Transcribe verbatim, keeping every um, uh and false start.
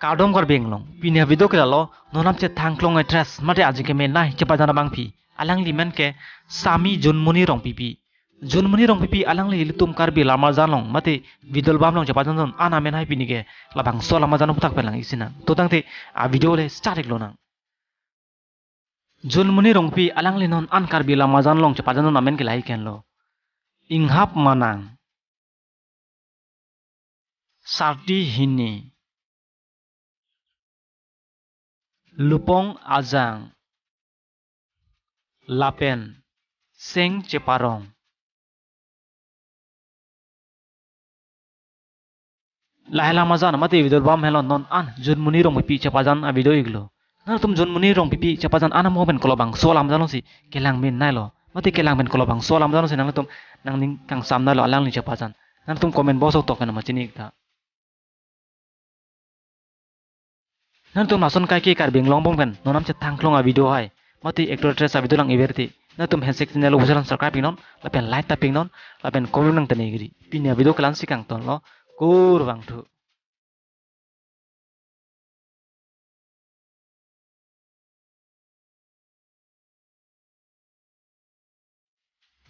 Kardom Karbi Anglong, pini avideo ke lalo, non nam chethang klong actress mate aji kemenei chepajan abangpi. Alangli amen ke Sami Junmoni Rongpipi. Junmoni Rongpipi alangli ilitum Karbi Lammarjan along mate video album along chepajanjun an amen hai pini ke labangso alam ajan aphuthak pen lang isi nang. To tangte avideo le start ik lonang. Junmoni Rongpipi alangli non an Karbi Lammarjan along chepajanjun amen ke lahai henlo: Inghap Manang, Sarti Hini, Lupong Ajang, lapen Seng Cheparong. Lahai alam ajan mate video album henlo non an Junmoni Rongpipi chepajan avideo iklo. Nangtum Junmoni Rongpipi chepajan an amo pen kolobangso alam ajansi kelang menei lo mate kelang pen kolobangso alam ajansi nangtum nangning kangsam nei lo alangli chepajan. Nangtum comment box ok tok pen ma chini ik tha. Nangtum lason kaike Karbi Anglong bong pen non nam chethang klong avideo hai mate actor actress avideo lang iver te, nangtum handshake channel ubusalan subscribe iknon lapen like tap iknon lapen comment nang tenegri. Pini avideo ke la-ansi kangtonlo, kurvangthu.